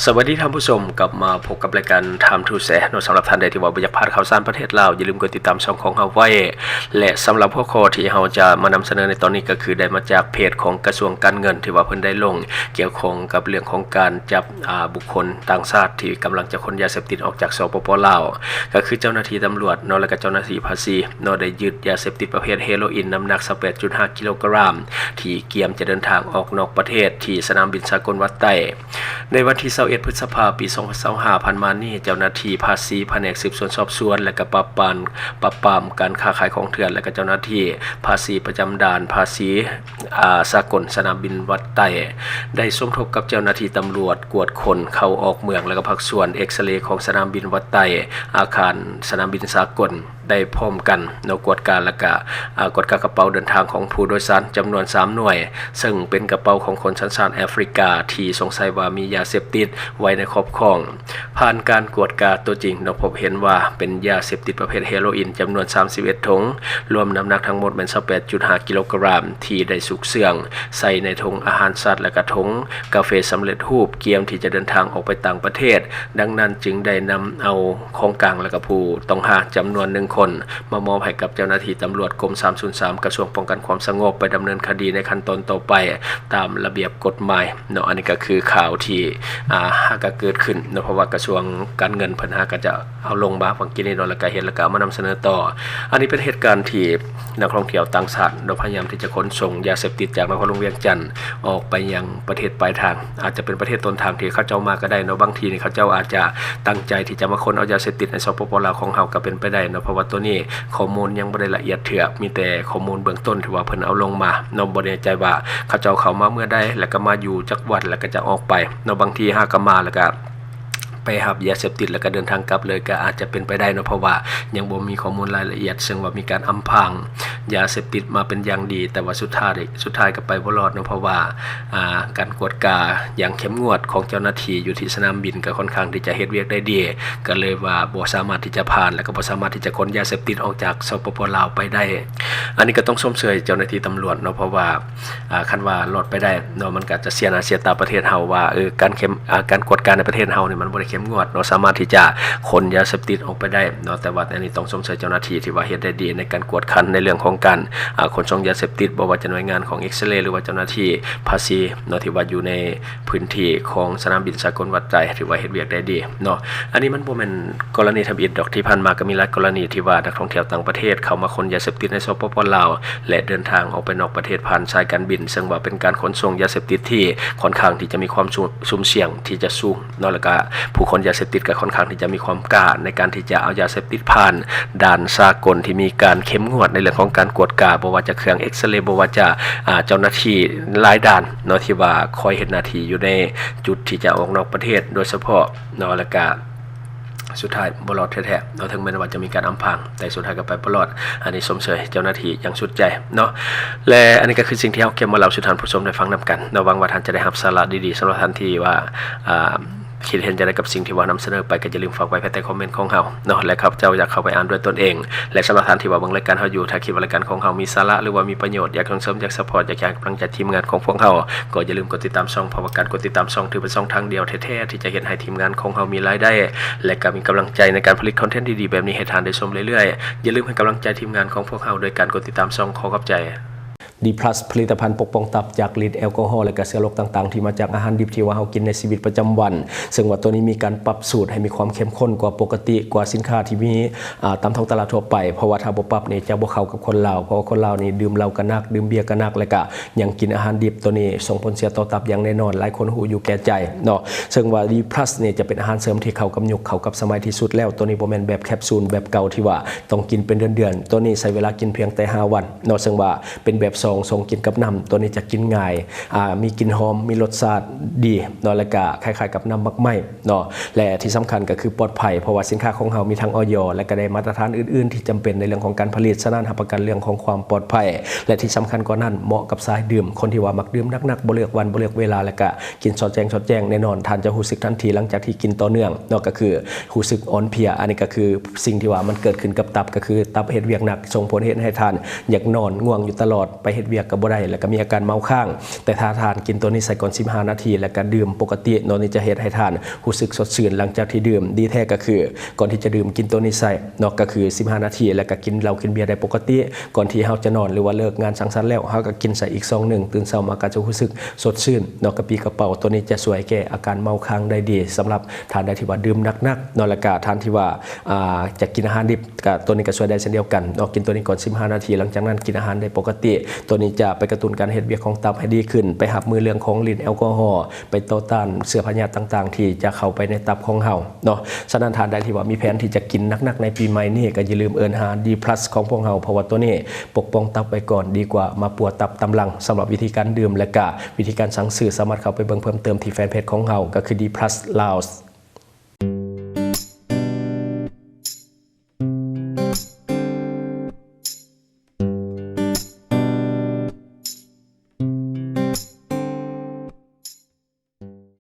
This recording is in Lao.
ສະບາຍດີທ່ານຜູ້ຊົມ, ກັບມາພົບກັບລາຍການ Time to Share ເນາະ. ສຳລັບທ່ານໃດທີ່ວ່າບໍ່ຢາກພາດຂ່າວສານປະເທດລາວ, ຢ່າລືມກົດຕິດຕາມຊ່ອງຂອງເຮົາໄວ້ ແລະ ສຳລັບຫົວຂໍ້ທີ່ເຮົາຈະມານຳສະເໜີໃນຕອນນີ້ ກໍຄືໄດ້ມາຈາກເພຈຂອງກະຊວງການເງິນ ທີ່ວ່າເພິ່ນໄດ້ລົງກ່ຽວຂ້ອງກັບເລື່ອງຂອງການຈັບ ອາ ບຸກຄົນຕ່າງຊາດທີ່ກຳລັງຈະຂົນຢາເສບຕິດອອກຈາກ ສປປ ລາວ ກໍຄືເຈົ້າໜ້າທີ່ຕຳຫຼວດເນາະ ແລະ ກໍເຈົ້າໜ້າທີ່ພາສີເນາະ ໄດ້ຍຶດຢາເສບຕິດປະເພດເຮໂຣອິນ ນ້ຳໜັກຊາວແປດຈຸດຫ້າກິໂລກຣາມ ທີ່ກຽມຈະເດີນທາງອອກນອກປະເທດ ທີ່ສະໜາມບິນສາກົນວັດໄຕ. ໃນວັນທີຊາວເອັດ ພຶດສະພາ ປີສອງພັນຊາວຫ້າ ຜ່ານມານີ້, ເຈົ້າໜ້າທີ່ພາສີ ພະແນກສືບສວນສອບສວນ ແລະ ກໍປາບປາມ ປາບປາມການຄ້າຂາຍຂອງເຖື່ອນ ແລະ ກໍເຈົ້າໜ້າທີ່ພາສີປະຈຳດ່ານພາສີ ອາ ສາກົນສະໜາມບິນວັດໄຕ ໄດ້ສົມທົບກັບເຈົ້າໜ້າທີ່ຕຳຫຼວດກວດຄົນເຂົ້າອອກເມືອງ ແລະ ກໍພາກສ່ວນເອັກສະເຣຂອງສະໜາມບິນວັດໄຕ, ອາຄານສະໜາມບິນສາກົນ ໄດ້ພ້ອມກັນເນາະ ກວດກາ ແລະ ກະ ອາ ກວດກາກະເປົາເດີນທາງຂອງຜູ້ໂດຍສານຈຳນວນສາມໜ່ວຍ ເຊິ່ງເປັນກະເປົາຂອງຄົນສັນຊາດແອຟຣິກາ ທີ່ສົງໄສວ່າມີຢາເສບຕິດໄວ້ໃນຄອບຄອງ. ຜ່ານການກວດກາຕົວຈິງເນາະ ພົບເຫັນວ່າເປັນຢາເສບຕິດປະເພດເຮໂຣອິນຈຳນວນສາມສິບເອັດຖົງ, ລວມນ້ຳໜັກທັງໝົດແມ່ນຊາວແປດຈຸດຫ້າກິໂລກຣາມ ທີ່ໄດ້ຊຸກເຊື່ອງໃສ່ໃນຖົງອາຫານສັດ ແລະ ກະຖົງກາເຟສຳເລັດຮູບ ກຽມທີ່ຈະເດີນທາງອອກໄປຕ່າງປະເທດ. ດັ່ງນັ້ນຈຶ່ງໄດ້ນຳເອົາຂອງກາງ ແລະ ກະຜູ້ຕ້ອງຫາຈຳນວນໜຶ່ງຄົນ ມາມອບໃຫ້ກັບເຈົ້າໜ້າທີ່ຕຳຫຼວດກົມສາມສູນສາມ ກະຊວງປ້ອງກັນຄວາມສະຫງົບ ໄປດຳເນີນຄະດີໃນຂັ້ນຕອນຕໍ່ໄປຕາມລະບຽບກົດໝາຍເນາະ. ອັນນີ້ກໍຄືຂ່າວທີ່ ອາ ຫາກະເກີດຂຶ້ນເນາະ ເພາະວ່າກະຊວງການເງິນເພິ່ນຫາກະຈະເອົາລົງມາຫວ່າງກີ້ນີ້ເນາະ ແລ້ວກະເຫັນ ແລ້ວກະເອົາມານຳສະເໜີຕໍ່. ອັນນີ້ເປັນເຫດການທີ່ນັກທ່ອງທ່ຽວຕ່າງຊາດເນາະ ພະຍາຍາມທີ່ຈະຂົນສົ່ງຢາເສບຕິດຈາກນະຄອນຫຼວງວຽງຈັນອອກໄປຍັງປະເທດປາຍທາງ, ອາດຈະເປັນປະເທດຕົ້ນທາງທີ່ເຂົາເຈົ້າມາກໍໄດ້ເນາະ. ບາງທີນີ້ເຂົາເຈົ້າອາດຈະຕັ້ງໃຈທີ່ຈະມາຂົນເອົາຢາເສບຕິດໃນ ສປປ ລາວ ຂອງເຮົາກໍເປັນໄປໄດ້ເນາະ ເພາະວ່າໂຕນີ້ຂໍ້ມູນຍັງບໍ່ໄດ້ລະອຽດເທື່ອ, ມີແຕ່ຂໍ້ມູນເບື້ອງຕົ້ນທີ່ວ່າເພິ່ນເອົາລົງມາເນາະ. ບໍ່ແນ່ໃຈວ່າເຂົາເຈົ້າເຂົ້າມາເມື່ອໃດ ແລ້ວກໍມາຢູ່ຈັກວັນ ແລ້ວກໍຈະອອກໄປເນາະ. ບາງທີຫາກໍມາ ແລ້ວກໍ ໄປຮັບຢາເສບຕິດ ແລ້ວກໍເດີນທາງກັບເລີຍ ກໍອາດຈະເປັນໄປໄດ້ເນາະ ເພາະວ່າຍັງບໍ່ມີຂໍ້ມູນລາຍລະອຽດ ເຊິ່ງວ່າມີການອຳພາງຢາເສບຕິດມາເປັນຢ່າງດີ, ແຕ່ວ່າສຸດທ້າຍ ສຸດທ້າຍກໍໄປບໍ່ລອດເນາະ ເພາະວ່າ ອາ ການກວດກາຢ່າງເຂັ້ມງວດຂອງເຈົ້າໜ້າທີ່ຢູ່ທີ່ສະໜາມບິນກໍຄ່ອນຂ້າງທີ່ຈະເຮັດວຽກໄດ້ດີ, ກໍເລີຍວ່າບໍ່ສາມາດທີ່ຈະຜ່ານ ແລ້ວກໍບໍ່ສາມາດທີ່ຈະຂົນຢາເສບຕິດອອກຈາກ ສປປ ລາວ ໄປໄດ້. ອັນນີ້ກໍຕ້ອງຊົມເຊີຍເຈົ້າໜ້າທີ່ຕຳຫຼວດເນາະ ເພາະວ່າ ອາ ຄັນວ່າລອດໄປໄດ້ເນາະ ມັນກໍຈະເສຍໜ້າເສຍຕາປະເທດເຮົາວ່າ ເອີ ການເຂັ້ມ ອາ ການກວດກາໃນປະເທດເຮົານີ້ມັນບໍ່ໄດ້ເຂັ້ມງວດເນາະ ສາມາດທີ່ຈະຂົນຢາເສບຕິດອອກໄປໄດ້ເນາະ. ແຕ່ວ່າອັນນີ້ຕ້ອງຊົມເຊີຍເຈົ້າໜ້າທີ່ທີ່ວ່າເຮັດໄດ້ດີໃນການກວດຂັນໃນເລື່ອງຂອງການ ອາ ຂົນສົ່ງຢາເສບຕິດ, ບໍ່ວ່າຈະໜ່ວຍງານຂອງເອັກສະເຣ ຫຼືວ່າເຈົ້າໜ້າທີ່ພາສີເນາະ ທີ່ວ່າຢູ່ໃນພື້ນທີ່ຂອງສະໜາມບິນສາກົນວັດໄຕ ຖືວ່າເຮັດວຽກໄດ້ດີເນາະ. ອັນນີ້ມັນບໍ່ແມ່ນກໍລະນີທຳອິດດອກ, ທີ່ຜ່ານມາກໍມີຫຼາຍກໍລະນີທີ່ວ່ານັກທ່ອງທ່ຽວຕ່າງປະເທດເຂົ້າມາຂົນຢາເສບຕິດໃນ ສປປ ລາວ ແລະ ເດີນທາງອອກໄປນອກປະເທດຜ່ານສາຍການບິນ, ເຊິ່ງວ່າເປັນການຂົນສົ່ງຢາເສບຕິດທີ່ຄ່ອນຂ້າງທີ່ຈະມີຄວາມຊຸ ຊຸ່ມສ່ຽງທີ່ຈະສູງເນາະ, ແລ້ວກະຜູ້ຂົນຢາເສບຕິດກໍຄ່ອນຂ້າງທີ່ຈະມີຄວາມກ້າໃນການທີ່ຈະເອົາຢາເສບຕິດຜ່ານດ່ານສາກົນທີ່ມີການເຂັ້ມງວດໃນເລື່ອງຂອງການກວດກາ, ບໍ່ວ່າຈະເຄື່ອງເອັກສະເຣ, ບໍ່ວ່າຈະ ອາ ເຈົ້າໜ້າທີ່ຫຼາຍດ່ານເນາະ ທີ່ວ່າຄອຍເຮັດໜ້າທີ່ຢູ່ໃນຈຸດທີ່ຈະອອກນອກປະເທດໂດຍສະເພາະເນາະ, ແລ້ວກະ ສຸດທ້າຍບໍ່ລອດແທ້ໆເນາະ, ເຖິງແມ່ນວ່າຈະມີການອຳພາງ ແຕ່ສຸດທ້າຍກໍໄປບໍ່ລອດ. ອັນນີ້ຊົມເຊີຍເຈົ້າໜ້າທີ່ຢ່າງສຸດໃຈເນາະ. ແລະ ອັນນີ້ກໍຄືສິ່ງທີ່ເຮົາເກັບມາເລົ່າສູ່ທ່ານຜູ້ຊົມໄດ້ຟັງນຳກັນເນາະ. ຫວັງວ່າທ່ານຈະໄດ້ຮັບສາລະດີໆ. ສຳລັບທ່ານທີ່ວ່າ ອາ ຄິດເຫັນຈັ່ງໃດກັບສິ່ງທີ່ວ່ານຳສະເໜີໄປ ກໍຢ່າລືມຝາກໄວ້ພາຍໃຕ້ຄອມເມັນຂອງເຮົາເນາະ ແລະ ຂ້າພະເຈົ້າຢາກເຂົ້າໄປອ່ານດ້ວຍຕົນເອງ. ແລະ ສຳລັບທ່ານທີ່ວ່າເບິ່ງລາຍການເຮົາຢູ່ ຖ້າຄິດວ່າລາຍການຂອງເຮົາມີສາລະ ຫຼືວ່າມີປະໂຫຍດ, ຢາກສົ່ງເສີມ, ຢາກຊັບພອດ, ຢາກໃຫ້ກຳລັງໃຈທີມງານຂອງພວກເຮົາ, ກໍຢ່າລືມກົດຕິດຕາມຊ່ອງ, ເພາະວ່າການກົດຕິດຕາມຊ່ອງຖືເປັນຊ່ອງທາງດຽວແທ້ໆ ທີ່ຈະເຮັດໃຫ້ທີມງານຂອງເຮົາມີລາຍໄດ້ ແລະ ກໍມີກຳລັງໃຈໃນການຜະລິດຄອນເທັນດີໆແບບນີ້ໃຫ້ທ່ານໄດ້ຊົມເລື້ອຍໆ. ຢ່າລືມໃຫ້ກຳລັງໃຈທີມງານຂອງພວກເຮົາໂດຍການກົດຕິດຕາມຊ່ອງ. ຂໍຂອບໃຈ. ດີພລັສ ຜະລິດຕະພັນປົກປ້ອງຕັບຈາກລິດແອລກໍຮໍ ແລະ ກະເຊື້ອໂລກຕ່າງໆ ທີ່ມາຈາກອາຫານດິບທີ່ວ່າເຮົາກິນໃນຊີວິດປະຈຳວັນ, ເຊິ່ງວ່າໂຕນີ້ມີການປັບສູດໃຫ້ມີຄວາມເຂັ້ມຂຸ້ນກວ່າປົກກະຕິ, ກວ່າສິນຄ້າທີ່ມີ ອາ ຕາມທ້ອງຕະຫຼາດທົ່ວໄປ, ເພາະວ່າຖ້າບໍ່ປັບນີ້ຈະບໍ່ເຂົ້າກັບຄົນລາວ, ເພາະວ່າຄົນລາວນີ້ດື່ມເຫຼົ້າກໍໜັກ, ດື່ມເບຍກໍໜັກ, ແລະ ກະຍັງກິນອາຫານດິບ. ໂຕນີ້ສົ່ງຜົນເສຍຕໍ່ຕັບຢ່າງແນ່ນອນ, ຫຼາຍຄົນຮູ້ຢູ່ແກ່ໃຈເນາະ. ເຊິ່ງວ່າດີພລັສນີ້ຈະເປັນອາຫານເສີມທີ່ເຂົ້າກັບຍຸກ, ເຂົ້າກັບສະໄໝທີ່ສຸດແລ້ວ. ໂຕນີ້ບໍ່ແມ່ນແບບແຄບຊູນແບບເກົ່າທີ່ວ່າຕ້ອງກິນເປັນເດືອນໆ, ໂຕນີ້ໃຊ້ເວລາກິນພຽງແຕ່ຫ້າວັນເນາະ, ເຊິ່ງວ່າ ເປັນແບບຊອງ ຊົງກິນກັບນ້ຳ, ໂຕນີ້ຈະກິນງ່າຍ, ອາ ມີກິ່ນຫອມ, ມີລົດຊາດດີເນາະ, ແລ້ວກະຄ້າຍໆກັບນ້ຳໝາກໄມ້ເນາະ, ແລະ ທີ່ສຳຄັນກໍຄືປອດໄພ, ເພາະວ່າສິນຄ້າຂອງເຮົາມີທັງ ອຢ ແລະ ກະໄດ້ມາດຕະຖານອື່ນໆທີ່ຈຳເປັນໃນເລື່ອງຂອງການຜະລິດ, ສະນັ້ນຮັບປະກັນເລື່ອງຂອງຄວາມປອດໄພ. ແລະ ທີ່ສຳຄັນກວ່ານັ້ນ ເໝາະກັບສາຍດື່ມ, ຄົນທີ່ວ່າມັກດື່ມໜັກໆ ບໍ່ເລືອກວັນ ບໍ່ເລືອກເວລາ, ແລ້ວກະກິນຊອດແຈ້ງໆ ແນ່ນອນທ່ານຈະຮູ້ສຶກທັນທີຫຼັງຈາກທີ່ກິນຕໍ່ເນື່ອງເນາະ, ກໍຄືຮູ້ສຶກອ່ອນເພຍ. ອັນນີ້ກໍຄື ສິ່ງທີ່ວ່າມັນເກີດຂຶ້ນກັບຕັບ ກໍຄືຕັບເຮັດວຽກໜັກ ສົ່ງຜົນເຮັດໃຫ້ທ່ານຢາກນອນງ່ວງຢູ່ຕະຫຼອດ ໄປເຮັດ ວຽກກໍບໍ່ໄດ້ ແລ້ວກໍມີອາການເມົາຄ້າງ. ແຕ່ຖ້າທ່ານກິນໂຕນີ້ໃສ່ກ່ອນສິບຫ້ານາທີ ແລ້ວກໍດື່ມປົກກະຕິເນາະ ນີ້ຈະເຮັດໃຫ້ທ່ານຮູ້ສຶກສົດຊື່ນຫຼັງຈາກທີ່ດື່ມ. ດີແທ້ກໍຄື ກ່ອນທີ່ຈະດື່ມ ກິນໂຕນີ້ໃສ່ເນາະ ກໍຄືສິບຫ້ານາທີ ແລ້ວກໍກິນເຫຼົ້າກິນເບຍໄດ້ປົກກະຕິ. ກ່ອນທີ່ເຮົາຈະນອນ ຫຼືວ່າເລີກງານສັງສັນແລ້ວ ເຮົາກໍກິນໃສ່ອີກຊອງໜຶ່ງ, ຕື່ນເຊົ້າມາກໍຈະຮູ້ສຶກສົດຊື່ນເນາະ ກະປີ້ກະເປົາ. ໂຕນີ້ຈະຊ່ວຍແກ້ອາການເມົາຄ້າງໄດ້ດີ ສຳລັບທ່ານໃດທີ່ວ່າດື່ມໜັກໆເນາະ ແລ້ວກະທ່ານທີ່ວ່າ ອ່າ ຈະກິນອາຫານດິບ ກະໂຕນີ້ກໍຊ່ວຍໄດ້ເຊັ່ນດຽວກັນເນາະ. ກິນໂຕນີ້ກ່ອນສິບຫ້ານາທີ ຫຼັງຈາກນັ້ນກິນອາຫານໄດ້ປົກກະຕິ. ໂຕນີ້ຈະໄປກະຕຸ້ນການເຮັດວຽກຂອງຕັບໃຫ້ດີຂຶ້ນ, ໄປຮັບມືເລື່ອງຂອງລິດແອລກໍຮໍ, ໄປຕໍ່ຕ້ານເຊື້ອພະຍາດຕ່າງໆ ທີ່ຈະເຂົ້າໄປໃນຕັບຂອງເຮົາເນາະ. ສະນັ້ນທ່ານໃດທີ່ວ່າມີແຜນທີ່ຈະກິນໜັກໆໃນປີໃໝ່ນີ້ ກໍຢ່າລືມເອີ້ນຫາ ດີພລັສ ຂອງພວກເຮົາ, ເພາະວ່າໂຕນີ້ປົກປ້ອງຕັບໄວ້ກ່ອນ ດີກວ່າມາປົວຕັບຕາມຫຼັງ. ສຳລັບວິທີການດື່ມ ແລະກະວິທີການສັ່ງຊື້ ສາມາດເຂົ້າໄປເບິ່ງເພີ່ມເຕີມທີ່ແຟນເພຈຂອງເຮົາ ກໍຄື ດີພລັສ ລາວ.